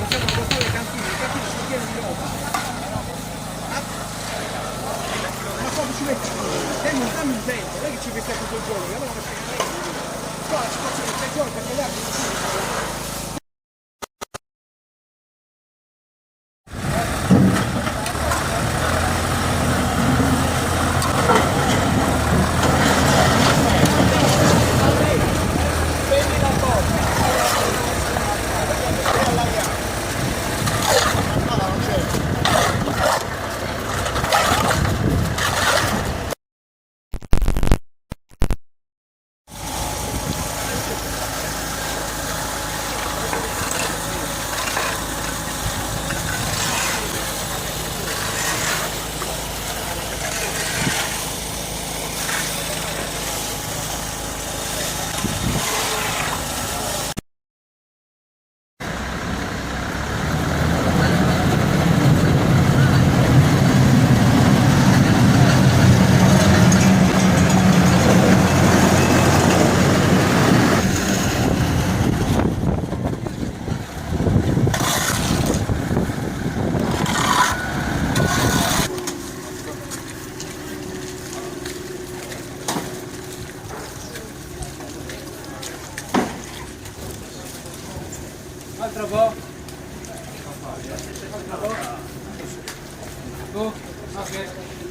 Possiamo portare le cantine, le cantine sono piene di roba. Ma quando ci metti? Te non dammi il tempo, non è che ci metti tutto il giorno, allora non c'è Qua la situazione è peggiore perché gli altri non sono. Altro po'. Altro po'. Tu? Ok.